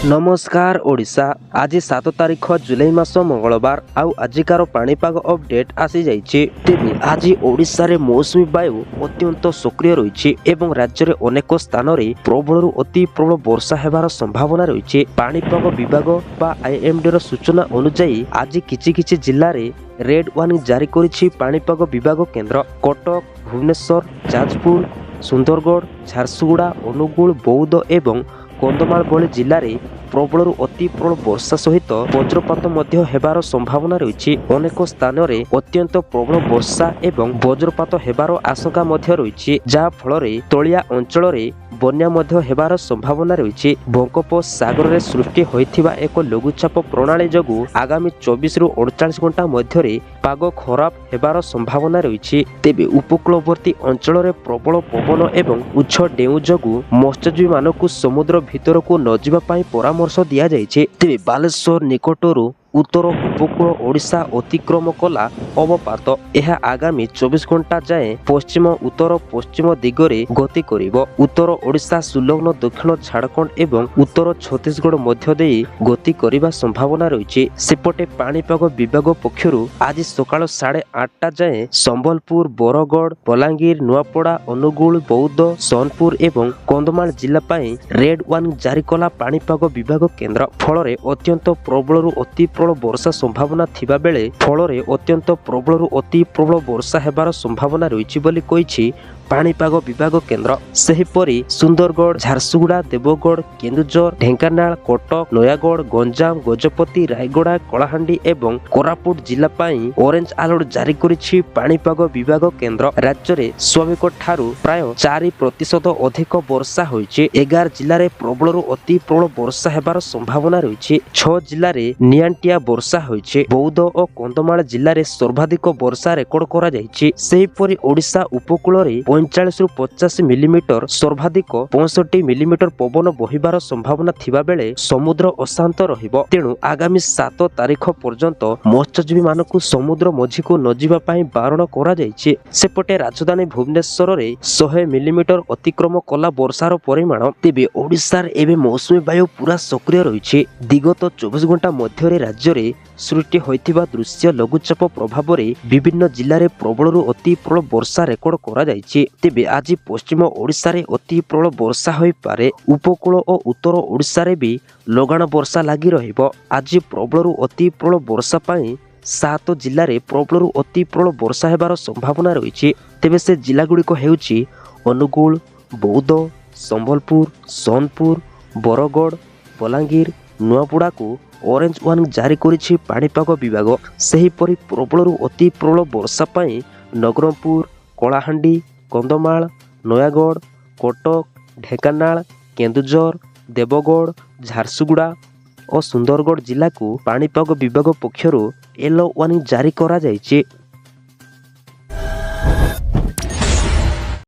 ନମସ୍କାର ଓଡ଼ିଶା। ଆଜି 7 ତାରିଖ ଜୁଲାଇ ମାସ ମଙ୍ଗଳବାର, ଆଉ ଆଜିକାର ପାଣିପାଗ ଅପଡେଟ୍ ଆସିଯାଇଛି। ତେବେ ଆଜି ଓଡ଼ିଶାରେ ମୌସୁମୀ ବାୟୁ ଅତ୍ୟନ୍ତ ସକ୍ରିୟ ରହିଛି ଏବଂ ରାଜ୍ୟରେ ଅନେକ ସ୍ଥାନରେ ପ୍ରବଳରୁ ଅତି ପ୍ରବଳ ବର୍ଷା ହେବାର ସମ୍ଭାବନା ରହିଛି। ପାଣିପାଗ ବିଭାଗ ବା ଆଇଏମଡିର ସୂଚନା ଅନୁଯାୟୀ ଆଜି କିଛି କିଛି ଜିଲ୍ଲାରେ ରେଡ୍ ୱାର୍ଣ୍ଣିଂ ଜାରି କରିଛି ପାଣିପାଗ ବିଭାଗ କେନ୍ଦ୍ର। କଟକ, ଭୁବନେଶ୍ୱର, ଯାଜପୁର, ସୁନ୍ଦରଗଡ଼, ଝାରସୁଗୁଡ଼ା, ଅନୁଗୁଳ, ବୌଦ୍ଧ ଏବଂ କନ୍ଧମାଳ ଭଳି ଜିଲ୍ଲାରେ ପ୍ରବଳରୁ ଅତି ପ୍ରବଳ ବର୍ଷା ସହିତ ବଜ୍ରପାତ ମଧ୍ୟ ହେବାର ସମ୍ଭାବନା ରହିଛି। ଅନେକ ସ୍ଥାନରେ ଅତ୍ୟନ୍ତ ପ୍ରବଳ ବର୍ଷା ଏବଂ ବଜ୍ରପାତ ହେବାର ଆଶଙ୍କା ମଧ୍ୟ ରହିଛି, ଯାହା ଫଳରେ ତଳିଆ ଅଞ୍ଚଳରେ ବନ୍ୟା ମଧ୍ୟ ହେବାର ସମ୍ଭାବନା ରହିଛି। ବଙ୍ଗୋପସାଗରରେ ସୃଷ୍ଟି ହୋଇଥିବା ଏକ ଲଘୁଚାପ ପ୍ରଣାଳୀ ଯୋଗୁଁ ଆଗାମୀ 24ରୁ 48 ଘଣ୍ଟା ମଧ୍ୟରେ ପାଗ ଖରାପ ହେବାର ସମ୍ଭାବନା ରହିଛି। ତେବେ ଉପକୂଳବର୍ତ୍ତୀ ଅଞ୍ଚଳରେ ପ୍ରବଳ ପବନ ଏବଂ ଉଚ୍ଚ ଢେଉ ଯୋଗୁଁ ମତ୍ସ୍ୟଜୀବୀମାନଙ୍କୁ ସମୁଦ୍ର ଭିତରକୁ ନଯିବା ପାଇଁ ପରାମର୍ଶ ଦିଆଯାଇଛି। ତେବେ ବାଲେଶ୍ୱର ନିକଟରୁ ଉତ୍ତର ଉପକୂଳ ଓଡ଼ିଶା ଅତିକ୍ରମ କଲା ଅବପାତ। ଏହା ଆଗାମୀ 24 ଘଣ୍ଟା ଯାଏଁ ପଶ୍ଚିମ ଉତ୍ତର ପଶ୍ଚିମ ଦିଗରେ ଗତି କରିବ। ଉତ୍ତର ଓଡ଼ିଶା ସଂଲଗ୍ନ ଦକ୍ଷିଣ ଝାଡ଼ଖଣ୍ଡ ଏବଂ ଉତ୍ତର ଛତିଶଗଡ଼ ମଧ୍ୟ ଦେଇ ଗତି କରିବା ସମ୍ଭାବନା ରହିଛି। ସେପଟେ ପାଣିପାଗ ବିଭାଗ ପକ୍ଷରୁ ଆଜି ସକାଳ 8:30 ଯାଏଁ ସମ୍ବଲପୁର, ବରଗଡ଼, ବଲାଙ୍ଗୀର, ନୂଆପଡ଼ା, ଅନୁଗୁଳ, ବୌଦ୍ଧ, ସୋନପୁର ଏବଂ କନ୍ଧମାଳ ଜିଲ୍ଲା ପାଇଁ ରେଡ୍ ୱାର୍ଣ୍ଣିଂ ଜାରି କଲା ପାଣିପାଗ ବିଭାଗ କେନ୍ଦ୍ର। ଫଳରେ ଅତ୍ୟନ୍ତ ପ୍ରବଳରୁ ଅତି ପ୍ରବଳ ବର୍ଷା ସମ୍ଭାବନା ଥିବା ବେଳେ ଫଳରେ ଅତ୍ୟନ୍ତ ପ୍ରବଳରୁ ଅତି ପ୍ରବଳ ବର୍ଷା ହେବାର ସମ୍ଭାବନା ରହିଛି ବୋଲି କହିଛି ପାଣିପାଗ ବିଭାଗ କେନ୍ଦ୍ର। ସେହିପରି ସୁନ୍ଦରଗଡ଼, ଝାରସୁଗୁଡ଼ା, ଦେବଗଡ଼, କେନ୍ଦୁଝର, ଢେଙ୍କାନାଳ, କଟକ, ନୟାଗଡ଼, ଗଞ୍ଜାମ, ଗଜପତି, ରାୟଗଡ଼ା, କଳାହାଣ୍ଡି ଏବଂ କୋରାପୁଟ ଜିଲ୍ଲା ପାଇଁ ଅରେଞ୍ଜ ଆଲର୍ଟ ଜାରି କରିଛି ପାଣିପାଗ ବିଭାଗ କେନ୍ଦ୍ର। ରାଜ୍ୟରେ ସ୍ୱାଭାବିକ ଠାରୁ ପ୍ରାୟ 4% ଅଧିକ ବର୍ଷା ହୋଇଛି। 11 ଜିଲ୍ଲାରେ ପ୍ରବଳରୁ ଅତି ପ୍ରବଳ ବର୍ଷା ହେବାର ସମ୍ଭାବନା ରହିଛି। 6 ଜିଲ୍ଲାରେ ନିଆଣ୍ଟିଆ ବର୍ଷା ହୋଇଛି। ବୌଦ୍ଧ ଓ କନ୍ଧମାଳ ଜିଲ୍ଲାରେ ସର୍ବାଧିକ ବର୍ଷା ରେକର୍ଡ କରାଯାଇଛି। ସେହିପରି ଓଡ଼ିଶା ଉପକୂଳରେ 45ରୁ 50 ମିଲିମିଟର, ସର୍ବାଧିକ 65 ମିଲିମିଟର ପବନ ବହିବାର ସମ୍ଭାବନା ଥିବା ବେଳେ ସମୁଦ୍ର ଅଶାନ୍ତ ରହିବ। ତେଣୁ ଆଗାମୀ 7 ତାରିଖ ପର୍ଯ୍ୟନ୍ତ ମତ୍ସ୍ୟଜୀବୀମାନଙ୍କୁ ସମୁଦ୍ର ମଝିକୁ ନଯିବା ପାଇଁ ବାରଣ କରାଯାଇଛି। ସେପଟେ ରାଜଧାନୀ ଭୁବନେଶ୍ୱରରେ 100 ମିଲିମିଟର ଅତିକ୍ରମ କଲା ବର୍ଷାର ପରିମାଣ। ତେବେ ଓଡ଼ିଶାରେ ଏବେ ମୌସୁମୀ ବାୟୁ ପୁରା ସକ୍ରିୟ ରହିଛି। ବିଗତ 24 ଘଣ୍ଟା ମଧ୍ୟରେ ରାଜ୍ୟରେ ସୃଷ୍ଟି ହୋଇଥିବା ଦୃଶ୍ୟ ଲଘୁଚାପ ପ୍ରଭାବରେ ବିଭିନ୍ନ ଜିଲ୍ଲାରେ ପ୍ରବଳରୁ ଅତି ପ୍ରବଳ ବର୍ଷା ରେକର୍ଡ କରାଯାଇଛି। ତେବେ ଆଜି ପଶ୍ଚିମ ଓଡ଼ିଶାରେ ଅତି ପ୍ରବଳ ବର୍ଷା ହୋଇପାରେ। ଉପକୂଳ ଓ ଉତ୍ତର ଓଡ଼ିଶାରେ ବି ଲଗାଣ ବର୍ଷା ଲାଗି ରହିବ। ଆଜି ପ୍ରବଳରୁ ଅତି ପ୍ରବଳ ବର୍ଷା ପାଇଁ 7 ଜିଲ୍ଲାରେ ପ୍ରବଳରୁ ଅତି ପ୍ରବଳ ବର୍ଷା ହେବାର ସମ୍ଭାବନା ରହିଛି। ତେବେ ସେ ଜିଲ୍ଲାଗୁଡ଼ିକ ହେଉଛି ଅନୁଗୁଳ, ବୌଦ୍ଧ, ସମ୍ବଲପୁର, ସୋନପୁର, ବରଗଡ଼, ବଲାଙ୍ଗୀର, ନୂଆପଡ଼ାକୁ ଅରେଞ୍ଜ ୱାର୍ଣ୍ଣିଂ ଜାରି କରିଛି ପାଣିପାଗ ବିଭାଗ। ସେହିପରି ପ୍ରବଳରୁ ଅତି ପ୍ରବଳ ବର୍ଷା ପାଇଁ ନବରଙ୍ଗପୁର, କଳାହାଣ୍ଡି, କନ୍ଧମାଳ, ନୟାଗଡ଼, କଟକ, ଢେଙ୍କାନାଳ, କେନ୍ଦୁଝର, ଦେବଗଡ଼, ଝାରସୁଗୁଡ଼ା ଓ ସୁନ୍ଦରଗଡ଼ ଜିଲ୍ଲାକୁ ପାଣିପାଗ ବିଭାଗ ପକ୍ଷରୁ ୟେଲୋ ୱାର୍ଣ୍ଣିଂ ଜାରି କରାଯାଇଛି।